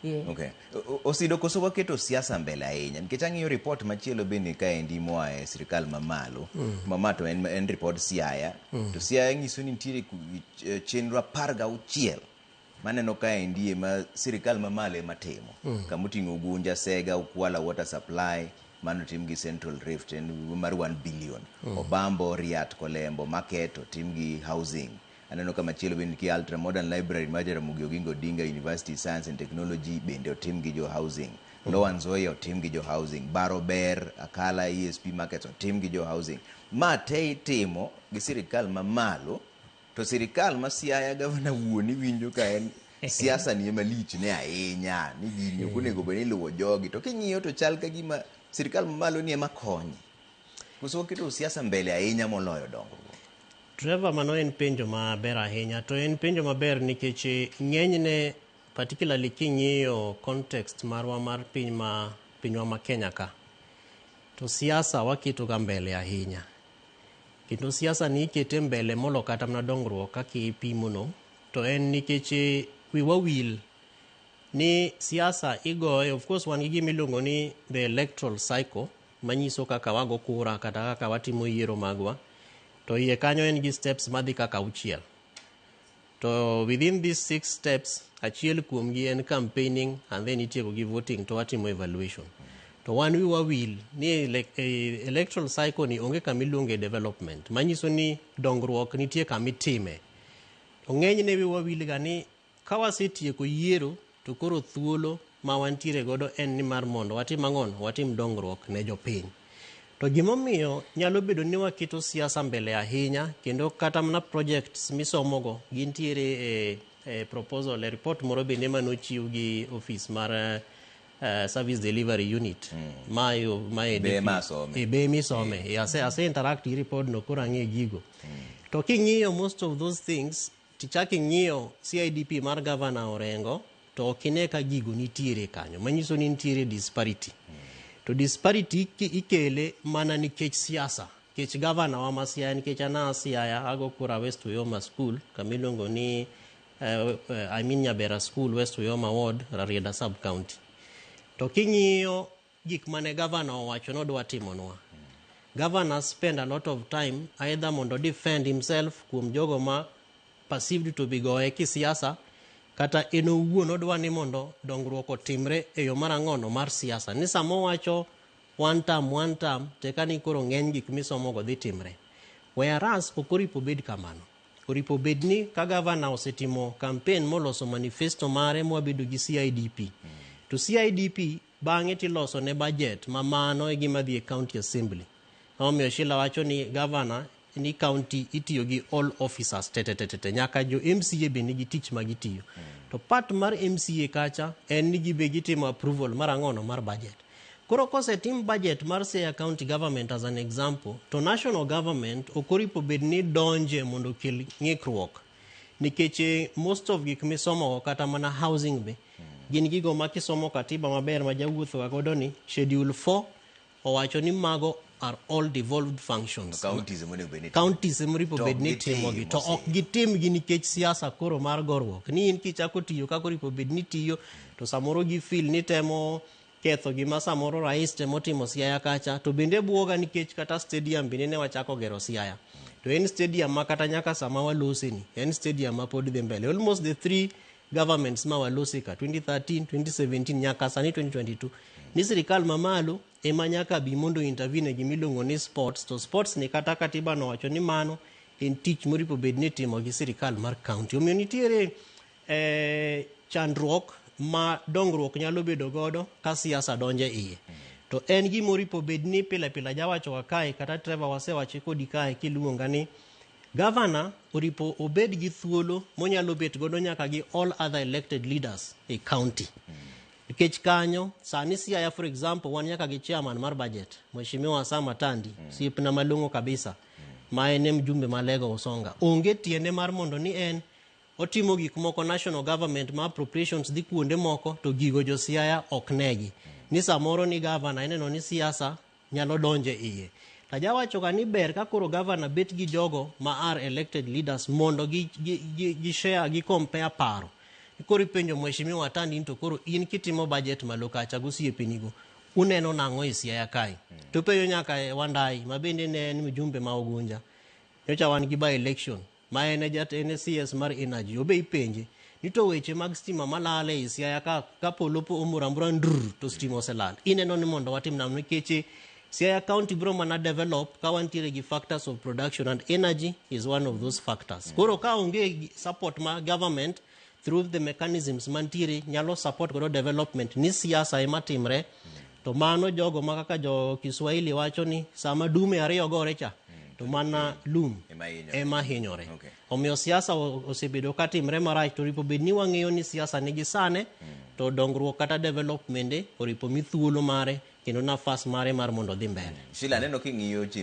Yeah. Okay. Osido koso waketo siasa mbele ahinya nikech ang'iyo report machielo bende kaendi moa e sirikal mamalo ma to en report Siaya to Siaya nyiso ni nitiere chenro 16 maneno kaendi ema sirikal mamalo ema timo kamoting'o Ugunja, Sega, Ukwala water supply mano otim gi Central Rift en mar 1 billion. Obambo, Riat, Kolembo Market otim gi housing. Aneno ka machielo bende nitie Ultra Modern Library mar Jaramogi Oginga Odinga University Science and Technology bende otim gi jo housing. Lower Nzoia otim gi jo housing. Baro Ber, Akala, ESP Markets otim gi jo housing. Ma te itimo gi sirikal mamalo to sirikal ma Siaya gavana wuon iwinjo ka en siasa ni ema lich ne ahinya ni gini ok onego bed ni iluwo jogi to king'iyo to chal ka gima sirikal mamalo ni ema konye. Koso waketo siasa mbele ahinya moloyo dongruok? Trevor, mano en penjo maber ahinya to en penjo maber nikech ng'enyne, particularly king'iyo context marwa mar piny ma pinywa ma Kenya ka, to siasa waketo ga mbele ahinya kendo siasa ni ikete mbele molo kata mana dongruok kaka ipimono. To en nikech wiwa wil ni siasa igoye. Of course wan gi gima iluongo ni the electoral cycle manyiso kaka wago kura kata kaka watimo yiero magwa, to iye kanyo en gi steps madhi kaka auchiel. To within these six steps, achiel kuomgi en campaigning and then itieko gi voting to watimo evaluation. To wan wiwa wil ni electoral cycle ni onge kama iluonge development, manyiso ni dongruok nitie kama itime. To ng'enyne wiwa wil ga ni ka wasetieko yiero to koro thuolo ma wantiere godo en ni mar mondo watim ang'ono, watim dongruok ne jopiny. To gimomiyo nyalo bedo ni waketo siasa mbele ahinya kendo kata mana projects misomogo gintiere e proposal, e report moro bende manochiw gi office mar service delivery unit ma Be masome. E be misome. E ase interact gi report no, koro ang'e gigo. To king'iyo most of those things, tichak ing'iyo CIDP mar Governor Orengo, to ok ine ka gigo nitiere kanyo, manyiso ni nitiere disparity. To disparity ikele mana nikech siasa, nikech gavana wa ma Siaya, nikech an a Siaya, ago kura West Uyoma School kamiluongo ni I mean Nyabera School, West Uyoma Ward, Rarieda Sub County. To king'iyo gik mane gavana owacho nodwa timonwa, governor spend a lot of time either mondo defend himself kuom jogo ma perceived to be goye kisiasa, kata en owuon odwa ni mondo dongruok otimre e yo mar ang'ono mar siasa, ni sama owacho one term, one term, teka ni koro ng'eny gik misomogo dhi timre, whereas ok oripo bed kamano. Oripo bed ni ka gavana osetimo campaign moloso manifesto mare mwabedo gi CIDP, to CIDP bang'e tiloso ne budget ma mano e gima dhi e county assembly. Omiyo Sheila wacho ni gavana ni county itiyo gi all officers te nyaka jo MCA be nigi tich ma gitiyo. To part mar MCA kacha en ni gibe gitimo approval mar ang'ono, mar budget. Koro kosetim budget mar Siaya County Government as an example, to national government ok oripo bed ni donje mondo okel ng'ikruok, nikech most of gik misomo kata mana housing be gin gigo ma kisomo katiba maber ma jawuotho ga godo ni schedule 4 owacho ni mago are all devolved functions. Counties ema onego bed ni counties ema oripo To bed ni gitimo timogi to ok si. Gitim gi nikech siasa koro mar goruok ni in kichako tiyo kaka oripo bed ni tiyo, to samoro gi feel ni temo ketho gima samoro rais temo timo Siaya kacha. To bende buoga nikech kata stadium bende ne wachako gero Siaya, to en stadium ma kata nyaka sama walose ni en stadium ma pod dhi mbele. Almost the three governments ma walose ka, 2013, 2017 nyaka sani 2022, ni sirikal mamalo ema nyaka bi mondo intervene e gimiluongo ni sports. To sports ni kata katiba nowacho ni mano en tich moripo bed ni itimo gi sirikal mar county. Omiyo nitiere chandruok ma dongruok nyalo bedo godo ka siasa donjo e iye. To en gima oripo bed ni pile pile jawacho ga kae, kata Trevor wasewache kodi kae kiluonga ni gavana oripo obed gi thuolo monyalo bet godo nyaka gi all other elected leaders e county, nikech kanyo sani Siaya, for example, wan nyaka gi chairman mar budget, Mheshimiwa Sam Atandi, osiepna malong'o kabisa, ma en e mjumbe ma Lego Usonga. Onge tiende mar mondo ni en otimo gik moko national government ma appropriations dhi kuonde moko to gigo jo Siaya ok negi, ni samoro ni gavana ineno ni siasa nyalo donjo e iye. Tajawacho ga ni ber ka koro gavana bet gi jogo ma are elected leaders mondo gi share, gi compare paro. Koro ipenjo mheshimiwa Atandi ni to koro in kitimo budget malo kacha gosiepenigo uneno nang'o e Siaya kae? To penjo nyaka e Wandai ma bende ne en mjumbe ma Ugunja. Nyocha wan gi by election ma en e en e CS mar energy obe ipenje ni to weche mag stima malal ei Siaya ka polo po omoro amora ndrr to stima oselal. Ineno ni mondo watim nang'o nikech Siaya County bro mana develop ka wantiere gi factors of production and energy is one of those factors. Koro ka onge support ma government through the mechanisms mantiere nyalo support godo development ni siasa ema timre to mano jogo ma kaka jo Kiswahili wacho ni sama dume ariyo gore cha to mana lum Ema hinyore. ema hinyore. Okay. Omiyo siasa osebedo ka timre marach to oripo bed ni wang'eyo ni siasa nigi sane to dongruok kata development oripo mi thuolo mare kendo nafas mare mar mondo odhi mbele. Sheila, aneno king'iyo chenro